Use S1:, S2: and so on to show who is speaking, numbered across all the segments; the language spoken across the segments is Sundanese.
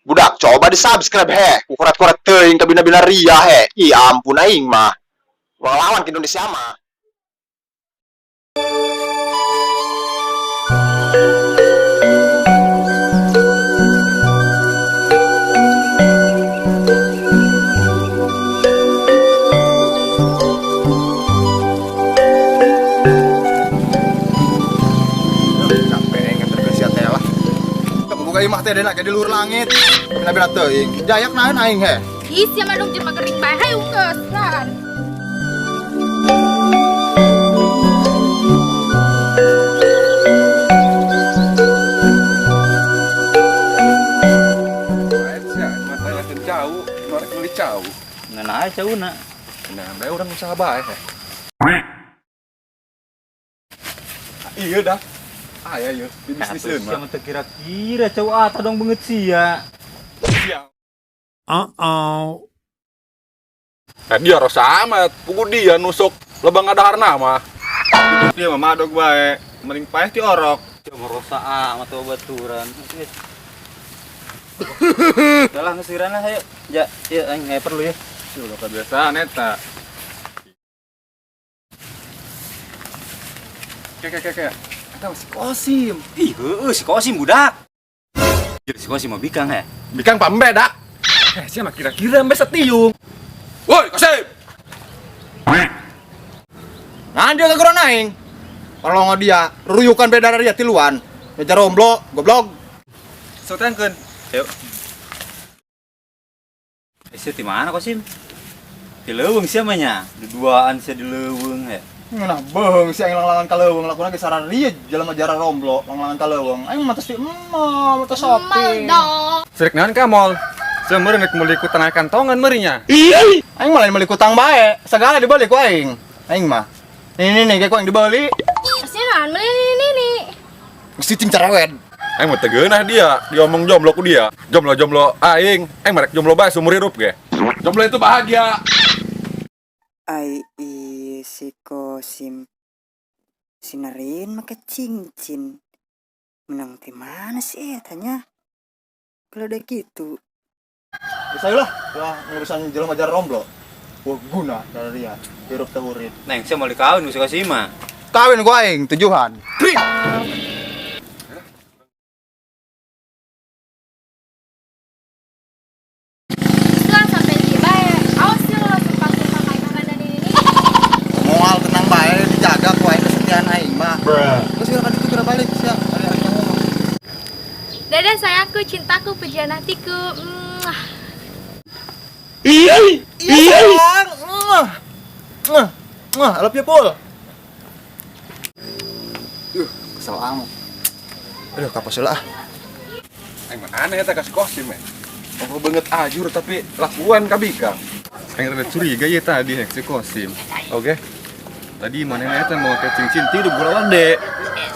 S1: Budak, coba di subscribe he. Kukurat-kurat teuing kabina-bina ria he. Ih, ampun aing mah. Uang lawan ke Indonesia mah.
S2: Capek nganterkeun sia teh lah. Teu boga imah teh deuna di luhur langit. Kabina-bina teuing. Jayak naon aing he.
S3: Ih, sia mah dong jelema gering bae. Hayu geus, lan.
S4: Matanya cau, norek beli cau.
S5: Nah, aja cauna.
S4: Nah, bae urang usaha bae heh. Iya dah. Ah ya iya, di bisnis
S5: Sia
S4: mah.
S5: mah teu kira-kira cau ata dong banget sia.
S6: Uh-oh.
S4: Nah, dia rosa amat, pugu dia nusuk lebang ada mah.
S2: Dia mah madog bae, mending paeh ti orok.
S5: Cau mah rosa amat tuh baturan. Udah lah ngesiran lah ayo. Ja, ya aing nggak perlu ya.
S2: Udah kebiasaan eta. Kek kek kek. Eta si Kosim.
S5: Ih, heueuh si Kosim budak. Si Kosim mah bikang he.
S4: Bikang pambe dak.
S2: Eh, sia mah kira-kira embe setiung.
S4: Woi, Kosim.
S2: Nah, dia kegeron aing. Kalau dia ruyukan beda dari dia tiluan. Ya jomblo, goblok. Sotengkeun.
S5: Ayo. Eh, sia di mana Kosim? Di leuweung sia mah nya. Duduaan sia di leuweung he.
S2: Nah, beung si aing langlangan ka leuweung lakuna ge sararia jelema jara romblo langlangan ka leuweung. Aing mah tos di mall, tos shopping.
S3: Mal dong.
S7: Serik naon ka mall? Seumeureuh rek meuli ku tengah kantongan meurinya.
S2: Aing malah meuli kutang bae, segala dibeli ku aing. Aing mah. Ini nih, kayak ku aing dibeli.
S3: Sia naon meuli ini nih.
S2: Mesti cing cerewet.
S4: Aing mah teu geunah dia, diomong jomblo ku dia. Jomblo-jomblo aing, aing marek jomblo bae seumur hirup ge. Jomblo itu bahagia.
S8: Ai i si Kosim sinarin make cincin menang di mana sih tanya kalau udah gitu.
S2: Bisa lah, lah urusan jelema jara romblo. Wah guna dari dia, hirup teh urip.
S5: Neng, sia mau dikawin ku si Kosim mah.
S2: Kawin ku aing tujuan.
S3: Setelah sampai di bae. Awas ya lo sumpah-sumpah kayak makan dan ini nih.
S2: Moal tenang bae dijaga ku aing kesetiaan aing mah. Terus silakan itu kira balik sia, ada yang ngomong.
S3: Dadah sayangku, cintaku, pujian hatiku. Mwah.
S2: Iya sayang. Mwah. Mwah. Mwah, I love you, Pul. Kesel amat. Aduh, kapos lah.
S4: Aing mah aneh eta ka si Kosim eh. Oh banget ajur tapi lakuan ka bikang.
S7: Aing rada curiga ya tadi hek si Kosim.
S4: Oke.
S7: Tadi mana eta mau ke cincin ti udah lade.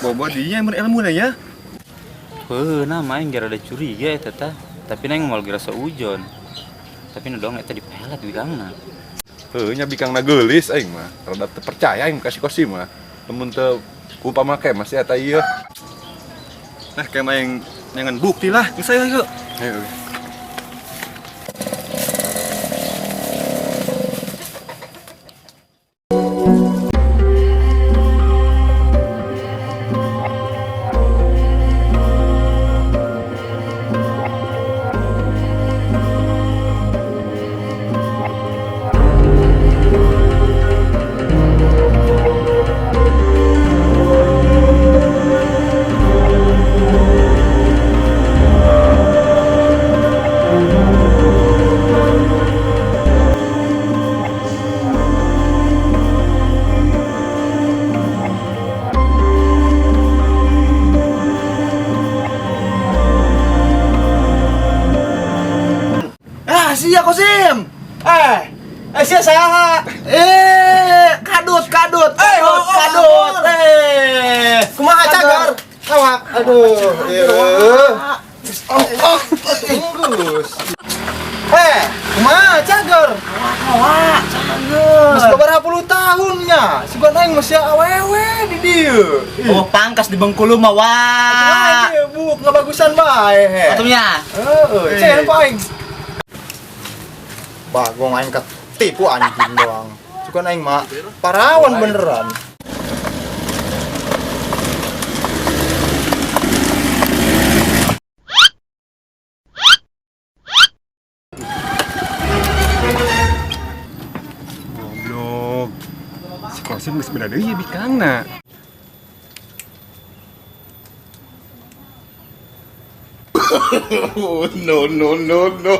S7: Bawa dia mun ilmu ya.
S5: Heuh, nah aing gara ada curiga eta tah. Tapi neng mau geura seujon. Tapi nu dong eta dipelet bikangna.
S4: Heuh nya bikangna geulis aing mah. Rada teu percaya aing ka si Kosim mah. Lamun teu umpama ke masih eta ieu.
S7: Nah, kayak main nyangan bukti lah. Geus ayo yuk.
S4: Ayo. Oke.
S2: Ah, sia Kosim. Eh, sia saha? Kadut, kadut, kadut, kadut. Kumaha cagar? Awak. Aduh, ieu. Oh, oh, tunggus. Kumaha cagar? Awak, cagar. Geus beberapa puluh tahun Naonnya? Sugan aing mah sia awewe di dieu. Ih.
S6: Oh, pangkas di Bengkulu mah wah.
S2: Aing buk ngabagusan bae he.
S6: Atunya.
S2: Heeh, cen pa aing. Bagong aing ketipu anjing doang. Sugan aing mah parawan beneran.
S7: Goblok. Si Kosim geus beda deui bikangna. No no no no.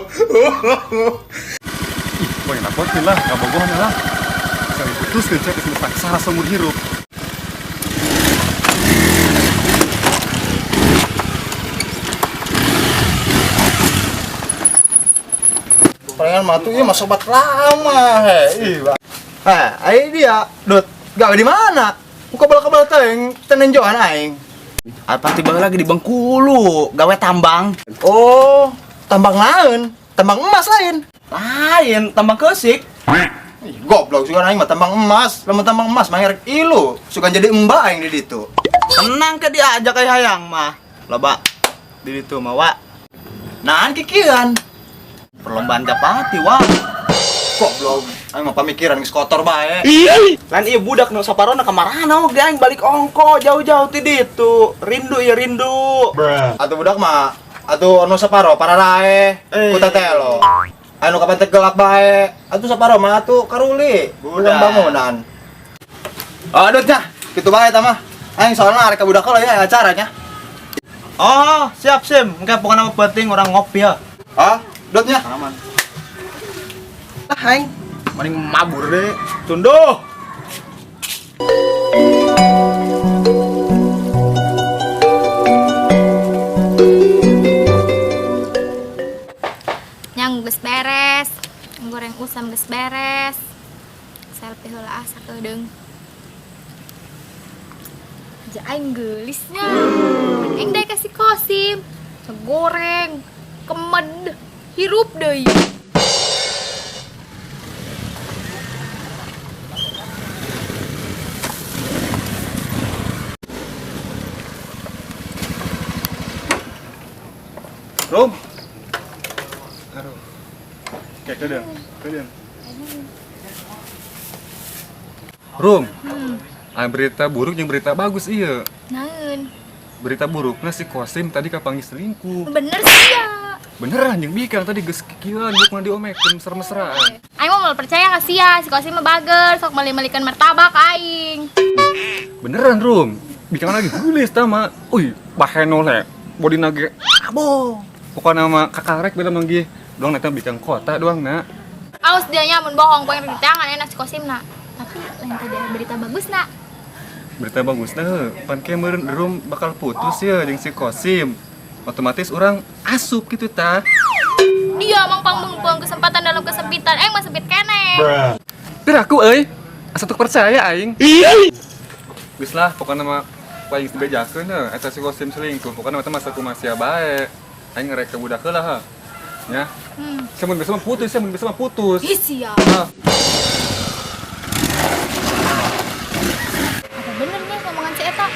S7: Ih, poin laporkeun lah, kabogohna lah. Sekali putuskeun cek geus saksara seumur hirup.
S2: Palingan mah tuh ieu mah sobat lama he. Ih, ba. Eh, ai dia, Dut. Gawe di mana? Ku kabel-kabel teuing tenenjoan aing.
S6: Apa tiba lagi di Bengkulu, gawe tambang.
S2: Oh, tambang lain, tambang emas lain.
S6: Lain, tambang kesik.
S2: Ih, goblok sugan aing mah tambang emas. Lamun tambang emas mah ngerek ilu, sugan jadi emba aing di ditu.
S6: Tenang ke diajak kayak hayang mah. Loba di ditu mah wa.
S2: Nahan kikian.
S6: Perlombaan japati wa.
S2: Goblok, aing mah pamikiran geus kotor bae.
S6: Lain ieu budak nu saparona kamarana oge aing balik ongko jauh-jauh ti ditu. Rindu ya rindu.
S2: Atuh budak mah atuh anu saparo pararae
S6: Eh.
S2: ku tetelo. Anu kapan teh gelap bae. Atuh saparo mah atuh karuli,
S6: Budak.
S2: budak bangunan. Oh, Dut nya, kitu bae tah mah. Aing soalna arek ka budak heula ya acaranya.
S6: Oh, siap Sim. Engke pokoknya mah penting orang ngopi ya.
S2: Ah, Dut nya.
S6: Aman. Lah aing mending mabur deh. Tunduh.
S3: Yang geus beres, goreng usam geus beres. Selfie heula ah sakedeung. Ja aing geulisnya. Aing daek ka si Kosim. Goreng, kemed, hirup deui.
S7: Rum. Aduh. Kayak kedeung, kedeung. Rum. Ah, berita buruk yang berita bagus iya.
S3: Naeun.
S7: Berita buruknya si Kosim tadi kapanggih selingkuh.
S3: Bener sih ya.
S7: Beneran jeung bikang tadi geus kikieuan bukan diomekeun mesra-mesraan.
S3: Aing mah moal percaya ka sia, si Kosim mah bager, sok meuli-meulikeun martabak aing.
S7: Beneran Rum. Bikang lagi gulis tama. Uy, baheno le. Body nage abo. Pokoknya nama kakarek beda manggih. Doang neta bikang kota doang nak.
S3: Awas dia nya mun bohong poe di tangan enak si Kosim na. Tapi lain tadi ada berita bagus na.
S7: Berita bagus nah, pan ke meureun Rum bakal putus ya jeung si Kosim. Otomatis orang asup gitu tah.
S3: Dia emang pang kesempatan dalam kesempitan, mah sempit keneh.
S7: Piraku euy. Asa teu percaya aing. Geus lah pokokna mah paling dibejakeun heuh eta si Kosim selingkuh. Pokokna mah teh masa kumaha sia bae. Aing ngerek ke budak heula heuh. Nya. Sia mun bisa mah putus, sia mun bisa mah putus.
S3: Ih sia.
S7: Ah.
S3: Apa bener nih ngomongan si eta?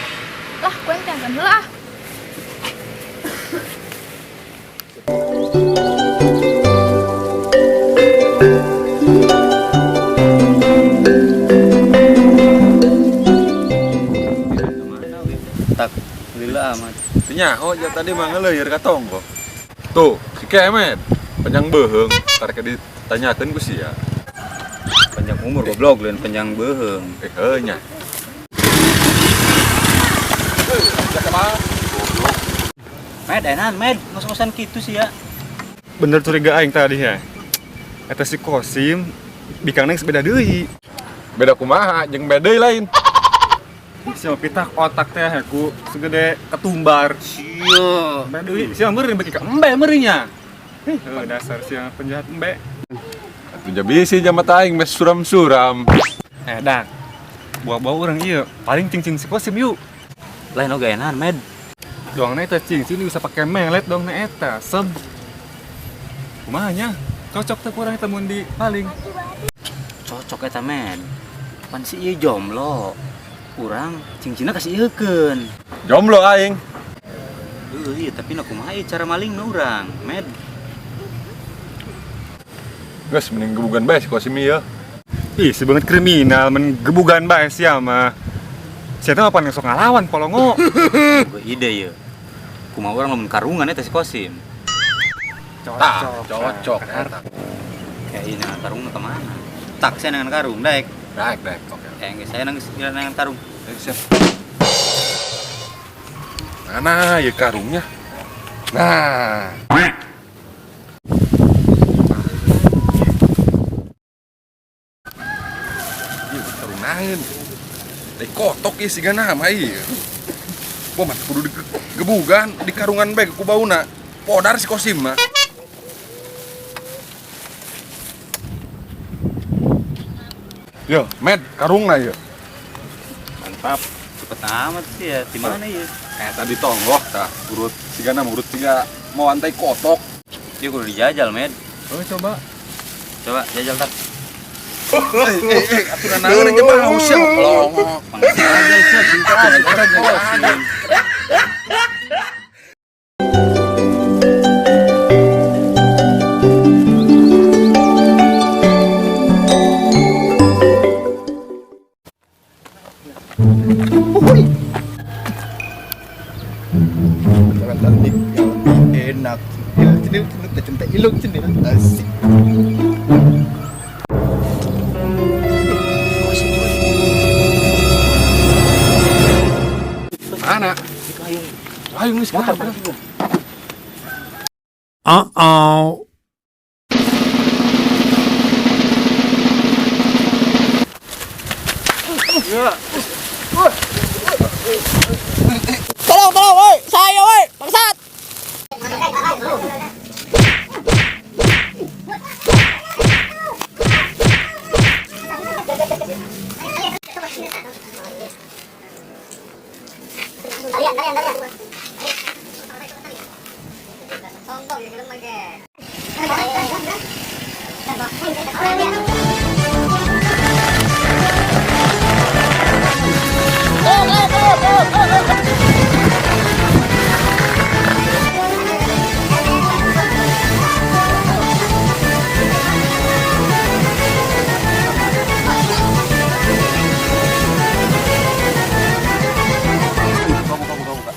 S3: Lah, ku yang teangkeun heula ah.
S5: Tak lila amat.
S4: Nya, oh ya tadi mah ngeleueur ka tonggo. Tuh, si Kemet panjang beuheung, tarik ditanyakeun ku sia.
S5: Panjang umur goblok lain panjang beuheung.
S4: Eh, heuh nya.
S5: Med enan med, ngos-ngosan kitu sih ya.
S7: Bener curiga aing tadi ya. Eta si Kosim bikangna geus beda deui.
S4: Beda kumaha jeung beda deui lain.
S7: Sia pitak otak teh ku segede ketumbar.
S5: Sia.
S7: Embe deui, sia meureun beki ka embe meureunnya. Ih, heuh, dasar sia penjahat embe.
S4: Atuh jadi si jama aing mes suram-suram.
S7: Eh, dak. Buah-buah urang ieu, paling cincin si Kosim yuk.
S5: Lain oge enan med.
S7: Doangna eta cincin bisa pakai melet doangna eta, seb. Kumaha nya? Cocok teh kurang eta mun di paling.
S5: Cocok eta med. Pan si ieu jomblo. Urang cincinna kasih ieukeun.
S4: Jomblo aing.
S5: Heuh, iya, tapi na kumaha ieu cara malingna urang, Med?
S4: Geus mending gebugan bae si Kosim ieu.
S7: Ih, si banget kriminal men gebugan bae sia mah. Sia teh mah sok ngalawan polongo.
S5: Boga ide ye. Kumaha urang lamun karungan eta si Kosim.
S4: Tah, cocok eta.
S5: Ya ini dengan karung ke mana? Tak saya dengan karung, daek.
S4: Daek, daek. Oke.
S5: Eh, geus saya nang dengan karung.
S4: Siap. Mana ya karungnya? Nah. Ieu karung naeun. Teh kotok ieu siga nama ieu. Wah, mah kudu digebugan di karungan bae ku bauna. Podar si Kosim mah. Yo, Med, karungna ieu.
S5: Mantap. Cepet amat sih ya. Di mana ya?
S4: Eh, tadi tonggoh tah, urut siga nama urut siga mau antai kotok.
S5: Dia kudu dijajal, Med.
S7: Oh, coba.
S5: Coba jajal tak.
S4: Eh, aturan naon aja mah haus ya, pelongok.
S5: Jajal sih, cinta Kosim.
S2: Jangan cantik yang lebih enak. Cendil, cendil, cendil, cinta ilung, cendil. Asik.
S4: Mana? Ayo geus motor.
S6: Tolong, tolong, woi. Saya, woi. Bangsat.
S4: Buka, buka, buka, buka.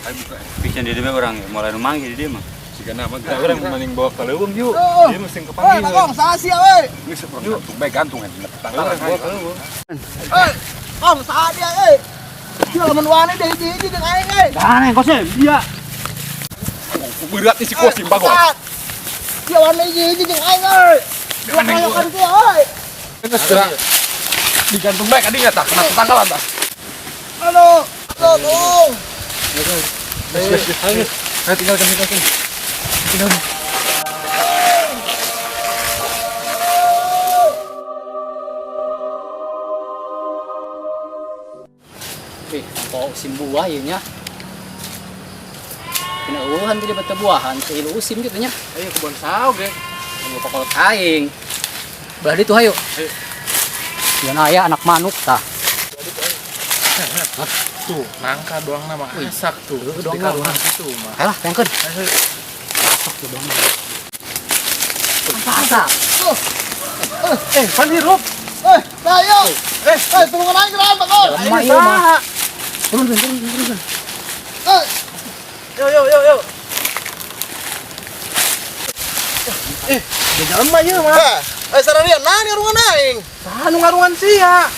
S4: Ayo buka.
S5: Bisa di dia orang ya, mulai manggil dia mah.
S4: Siga nama
S7: Kita urang mending bawa ke leuweung yuk. Dia mesti
S2: Woi,
S7: kepanggil.
S2: Bagong, saha sia, woi?
S4: Geus urang gantung bae gantung aja.
S7: Urang bawa ke leuweung.
S2: Woi, Kong, saha dia, euy? Dia lamun wani deh hiji-hiji jeung aing, euy.
S5: Nah, Kosim, dia.
S4: Berat nih si Kosim Bagong.
S2: Bangsat. Dia wani hiji-hiji jeung aing, euy. Dia kayokan dia, euy.
S4: Geus gerak. Digantung bae kadinya tah, kena tetanggalan tah.
S2: Aduh, aduh, tolong.
S7: Ayo tinggalkan, tinggalkan. Tinggalkan.
S9: Wih, kok usim buah ieu nya. Kena eueuhan teh bete buahan, teu usim kitu nya.
S7: Ayo kebon saug ge.
S9: Tunggu pakolot aing. Belah ditu hayu. Ieu aya anak manuk tah.
S7: Tuh, nangka doang nama asak tuh.
S9: Doang
S7: Di karungan
S9: nama.
S7: situ mah.
S9: Ayolah, pengkeun. Asak tuh doang. Asak.
S7: Eh, pan hirup.
S2: Eh, ayo. Eh, tulungan aing geura, Bagong.
S9: Lemah ieu mah. Turun, turun, turun, turun.
S2: Eh,
S6: Yo, yo, yo, yo. Dia jelema ieu mah.
S2: Eh, sararian naon ngarungan aing?
S6: Saha nu ngarungan sia?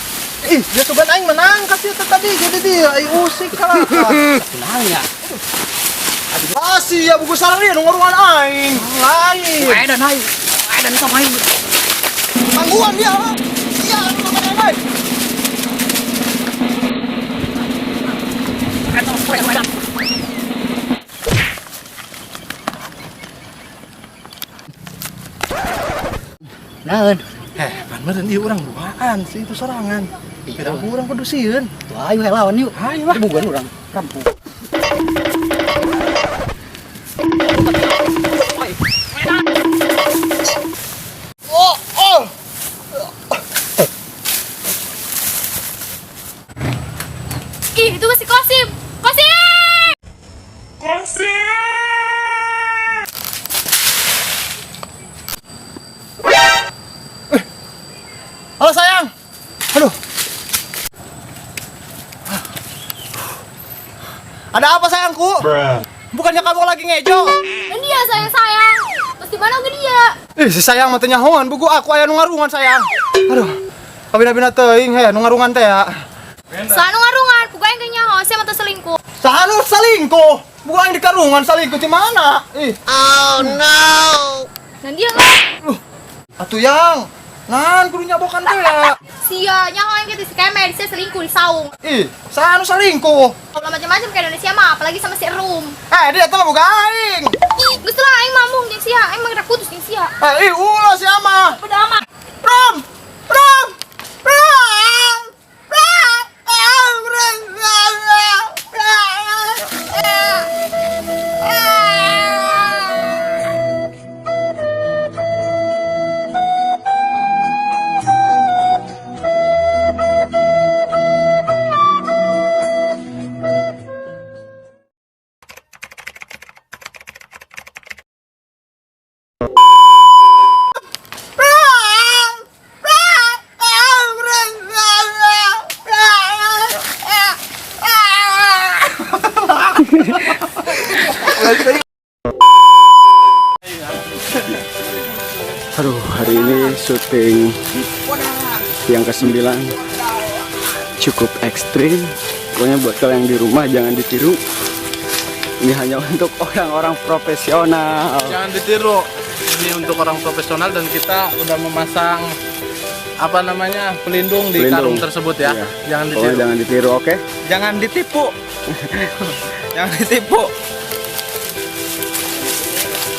S6: Ih, dia sugan aing menang kasih teh tadi jadi dia ai usik kalah.
S9: Kunaon nya?
S2: Masih ya buku sararian nu ngarungan aing.
S6: Lain.
S9: Edan hayu. Edan tong hayu.
S2: Tangguhan dia. Iya, ngarungan aing.
S9: Naon?
S6: Eh, pan meureun ieu urang duaan sih itu sorangan. Kita urang kudu sieun.
S9: Tuh ayo lawan yuk.
S6: Ayo lah.
S9: Bukan urang rampung.
S2: Oh, oh.
S3: Ih, itu masih Kosim. Kosim!
S2: Halo sayang. Aduh. Ada apa sayangku? Bukannya kamu lagi ngejo?
S3: Dan dia sayang-sayang. Terus di mana oge dia?
S2: Ih, si sayang mah teu nyahoan buku aku aya nu ngarungan sayang. Aduh. Kabina-bina teuing he nu ngarungan teh ya.
S3: Saha nu ngarungan, puguh aing ge nyaho, sia mah teu selingkuh.
S2: Saha nu salingkuh? Buku aing di karungan salingkuh di mana? Ih,
S3: Dan dia lah.
S2: Atuh yang. Nan kudu nyabokan teh ya.
S3: Sia nyaho aing ge si kemed, sia selingkuh di saung.
S2: Ih, saha nu salingkuh?
S3: Kalau macam-macam ke Indonesia mah, apalagi sama si Rum.
S2: Eh, dia teh mah boga aing.
S3: Geus lah aing mamung jeung sia, aing mah gerak putus jeung sia.
S2: Eh, ih, ulah si ama.
S3: Udah amat.
S2: Rum! Rum! Rum! Rum! Rum! Rum! Rum! Rum!
S10: Aduh, hari ini syuting yang ke-9 cukup ekstrim. Pokoknya buat kalian yang di rumah jangan ditiru. Ini hanya untuk orang-orang profesional.
S6: Jangan ditiru. Ini untuk orang profesional dan kita udah memasang apa namanya pelindung di
S10: Pelindung.
S6: karung tersebut ya.
S10: Iya.
S6: Jangan
S10: Pokoknya
S6: ditiru.
S10: jangan ditiru, oke?
S6: Jangan ditipu. Jangan ditipu.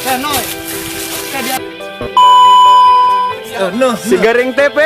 S2: Eh, Noy.
S10: Si Garing TP.